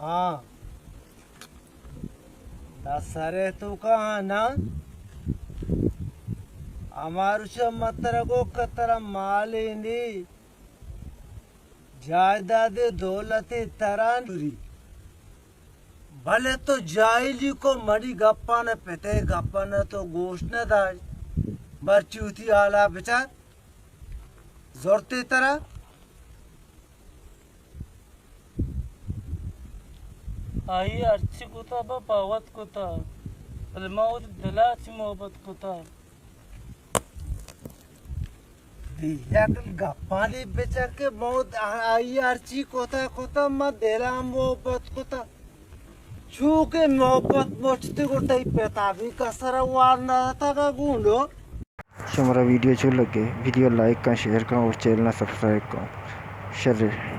ہاں، دا سرے تو کہاں نا؟ ہمارو چا مترگو کترا مالے نی، جائیداد دولت تران پوری۔ بلے تو جاہلی کو، منی گپاں، پتے گپاں تو گوش نہ داری۔ مرچی وتی حالا بچار۔ زرتے ترا؟ آئی ہرچی کتا با باوت کتا، بلے ما وتی دلا چی محبت کتا۔ بے عقل گپانی بچکے، موت آئی ہرچی کتا کتا، ما دلا محبت کتا۔ چونکہ محبت مچتے گو تئی پتا بھی کسر وار نہ تگا گونڈو۔ شمارا ویڈیو چون لگے؟ ویڈیو لائک کن، شیئر کن اور چینل سبسکرائب کن۔ شر۔